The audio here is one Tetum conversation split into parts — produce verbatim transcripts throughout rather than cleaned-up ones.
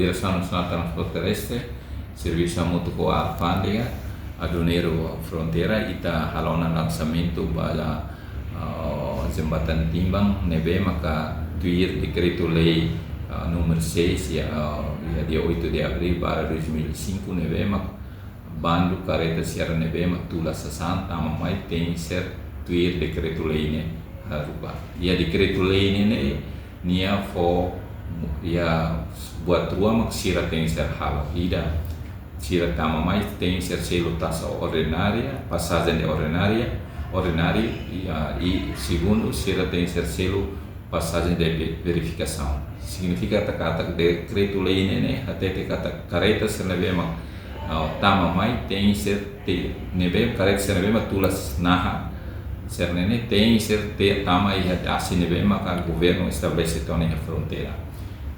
Diresaun Nasionál Transporte Terrestre, servisu hamutuk ho Alfándega Aduaneira Fronteira, ita halo ona lansamentu ba, ah, Jembatan Timbang ne'ebé maka tuir dekretu-lei, ah, númeru seis, iha, ah, iha dia oito de abril barra dois mil e cinco ne'ebé mak bandu kareta sira ne'ebé mak tula sasán tama mai tenke ser tuir dekretu-lei ne'e haruka. Iha dekretu-lei ne'e, ne'e nia fó iha buat rua mak sira tenke ser halo. Ida, sira tama mai tenke ser selu taxa ordinária, pasajen de ordinária, ordináriu, i, ah, i segundu, sira tenke ser selu pasajen de ve-, verifikasaun. Signifika katak, katak dekretu-lei ne'e, ne'e hatete katak kareta sira ne'ebé mak, ah, tama mai tenke ser te-, ne'ebé, kareta sira ne'ebé mak tula naha sira ne'e, ne'e tenke ser te-, tama iha dasi ne'ebé maka governu estabelese tiha ona iha fronteira.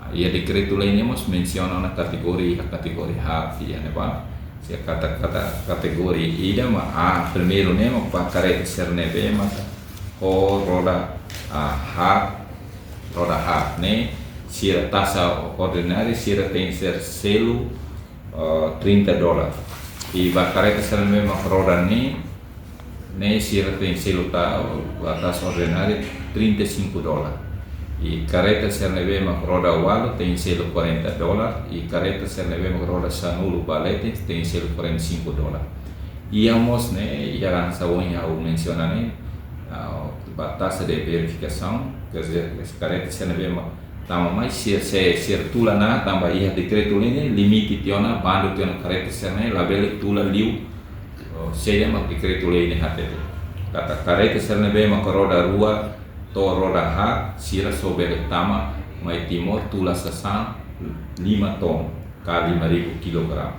Ah, iha dekretu-lei ne'e mós mensiona ona kategoria, iha kategoria haat iha ne'ebá. Se katak, katak kategoria ida mak, ah, primeiru ne'e mak ba kareta sira ne'ebé maka ho roda, ah, haat, roda haat ne'e, sira taxa ordinária, sira tenke ser selu, ah, trinta dólar. I ba kareta sira ne'ebé mak roda neen, ne'e sira tenke selu ta-, ba taxa ordinária trinta e cinco dólar. I kareta sira ne'ebé mak roda ualu tenke selu quarenta dólar, i kareta sira ne'ebé mak roda sanulu ba leten tenke selu quarenta e cinco dólar. Iha mós ne'e, iha hanesan ohin ha'u mensiona ne'e, ah, ba taxa de verifikasaun, quer dizer, kareta sira ne'ebé mak tama mai sira, se, sira tula naha, tanba iha dekretu-lei ne'e limite tiha ona, bandu tiha ona kareta sira ne'e labele tula liu, oh, saida mak dekretu-lei ne'e hatete. Katak kareta sira ne'ebé mak roda rua to'o roda haat, sira só bele tama mai Timor tula sasán lima ton, ka lima ribu kilogramu.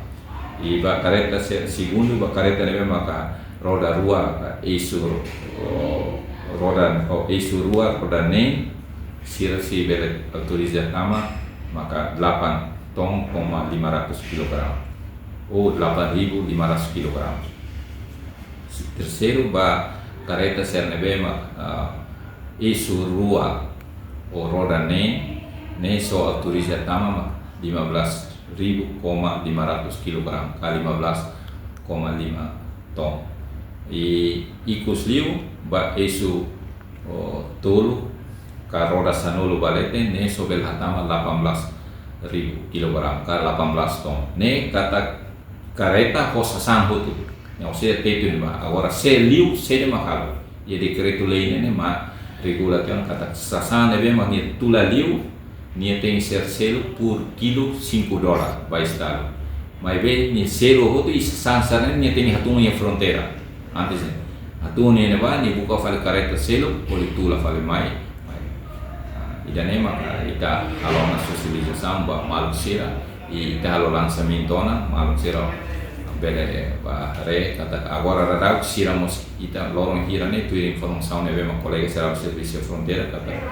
I ba kareta se-, segundu, ba kareta ne'ebé maka roda rua, ka eixo, oh, roda, oh, eixo rua, roda neen, sira sei bele autoriza tama maka delapan ton koma lima ratus kilogramu, ou delapan ribu lima ratus kilogramu. Terseiru, ba kareta sira ne'ebé mak, ah, eixo rua ou roda neen, ne'e só autoriza tama mak lima belas ribu koma lima ratus kilogramu, ka lima belas koma lima ton. I ikus liu, ba eixo, oh, tolu ka roda sanulu ba leten, ne'e só bele hatama delapan belas ribu kilogramu, ka delapan belas ton. Ne'e katak kareta ho sasán hotu. Ne'e, ou seja, Tetun ba. Agora, se liu, saida mak halo? Iha dekretu-lei ne'e, ne'e mak regula tiha ona katak sasán ne'ebé mak nia tula liu, nia tenke ser selu por kilo cinco dólar ba Estadu. Maibé nia selu hotu i sasán sira-ne'e nia tenke hatún iha fronteira. Antes ne'e, hatún iha ne'ebá, nia buka fali kareta seluk, hodi tula fali mai. Mai. Ah, ida-ne'e maka ita halo ona sosializasaun ba maluk sira, i ita halo lansamentu ona, maluk sira bele ba haree katak agora daudaun sira mós, ita loron hira ne'e tuir informasaun ne'ebé mak kolega sira servisu fronteira katak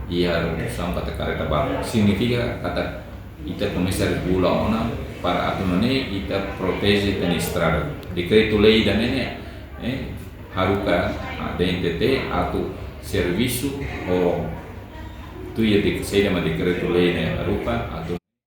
iha redusaun katak kareta barak. Signifika katak ita komesa regula ona para atu nune'e ita proteje ita-nia estrada. Dekretu-lei ida-ne'e ne'e, eh, haruka, ah, D N T T atu servisu ho tuir de saida mak dekretu-lei ne'e haruka atu